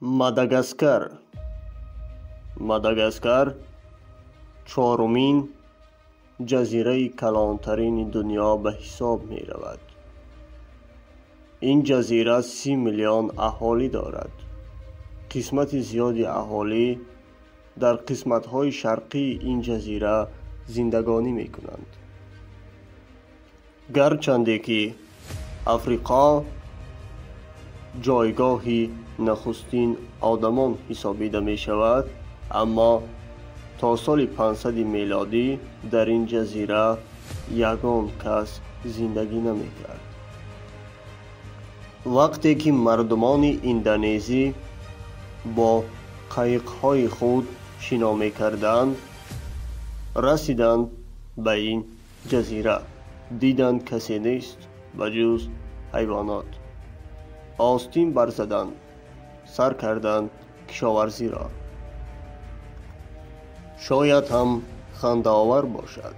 Мадагаскар. Мадагаскар чорумин ҷазираи калонтарини дунё ба ҳисоб меравад. Ин ҷазира 30 миллион аҳолӣ дорад. Қисмати зиёди аҳолӣ дар қисматҳои шарқии ин ҷазира зиндагонӣ мекунанд. Гарчанде ки Африқо ҷойгоҳи нахустин одамон ҳисобида мешавад, аммо то соли 500 мелодӣ дар ин ҷазира ягон кас зиндагӣ намекард. Вақте ки мардумони индонезӣ бо қайиқҳои худ шино мекарданд, расиданд ба ин ҷазира. Диданд, касе нест ба ҷуз ҳайвонот. Остин барзаданд, сар карданд кишоварзиро. Шояд ҳам хандаовар бошад,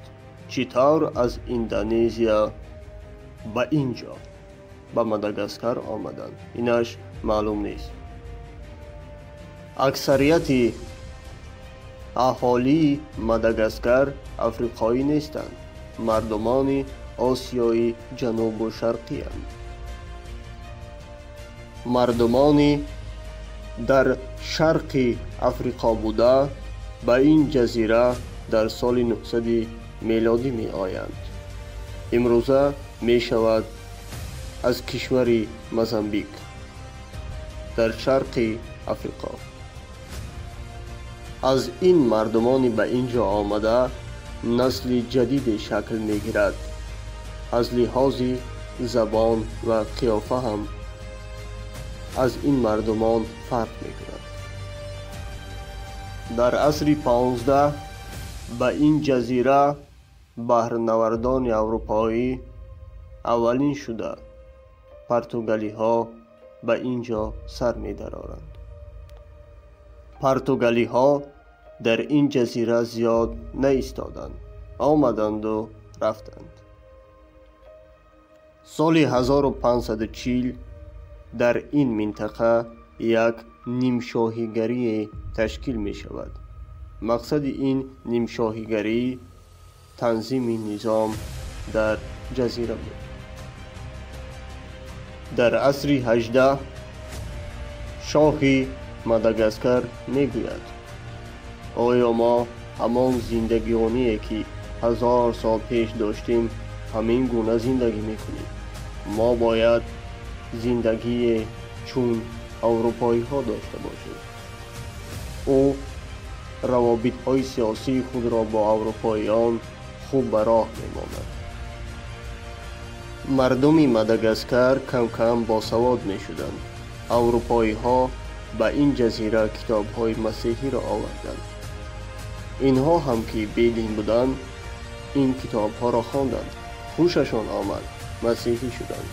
чӣ тавр аз Индонезия ба ин ҷо, ба Мадагаскар омаданд, инаш маълум нест. Аксарияти аҳолии Мадагаскар африқоӣ нестанд, мардумони Осиёи ҷанубу шарқиянд. Мардумони дар шарқи Африқо буда ба ин ҷазира дар соли 900 мелодӣ меоянд. Имрӯза мешавад аз кишвари Мозамбик дар шарқи Африқо. Аз ин мардумони ба ин ҷо омада насли ҷадиде шакл мегирад. Аз лиҳози забон ва қиёфа ҳам аз ин мардумон фарқ мекунад. Дар асри 15 ба ин ҷазира баҳрнавардони аврупоӣ аввалин шуда португалиҳо ба ин ҷо сар медароранд. Португалиҳо дар ин ҷазира зиёд наистоданд, омаданду рафтанд. Соли 1540 дар ин минтақа як нимшоҳигарие ташкил мешавад. Мақсади ин нимшоҳигарӣ танзими низом дар ҷазира буд. Дар асри 18 шоҳи Мадагаскар мегӯяд: оё мо ҳамон зиндагионие ки 1000 сол пеш доштем, ҳамин гуна зиндагӣ мекунем? Мо бояд зиндагие чун аврупоиҳо дошта бошем. Ӯ равобитҳои сиёсии худро бо аврупоиён хуб ба роҳ мемонад. Мардуми Мадагаскар кам-кам босавод мешуданд. Аврупоиҳо ба ин ҷазира китобҳои масеҳиро оварданд. Инҳо ҳам ки бедин буданд, ин китобҳоро хонданд, хушашон омад, масеҳӣ шуданд.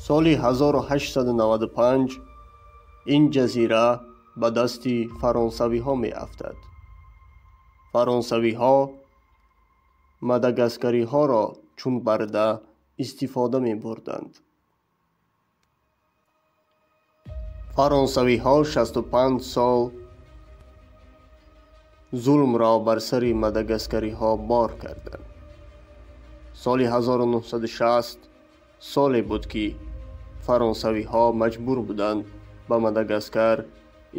Соли 1895 ин ҷазира ба дасти фаронсавиҳо меафтад. Фаронсавиҳо мадагаскариҳоро чун барда истифода мебурданд. Фаронсавиҳо 65 сол зулмро бар сари мадагаскариҳо бор карданд. Соли 1960 соле буд ки фаронсавиҳо маҷбур буданд ба Мадагаскар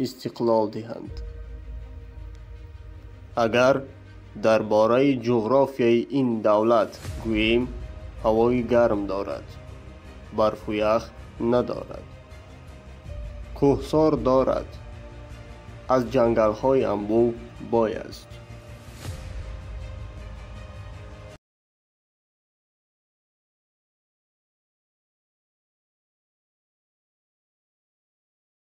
истиқлол диҳанд. Агар дар бораи ҷуғрофияи ин давлат гӯем, ҳавои гарм дорад, барфу ях надорад, кӯҳсор дорад, аз ҷангалҳои анбӯҳ бой аст.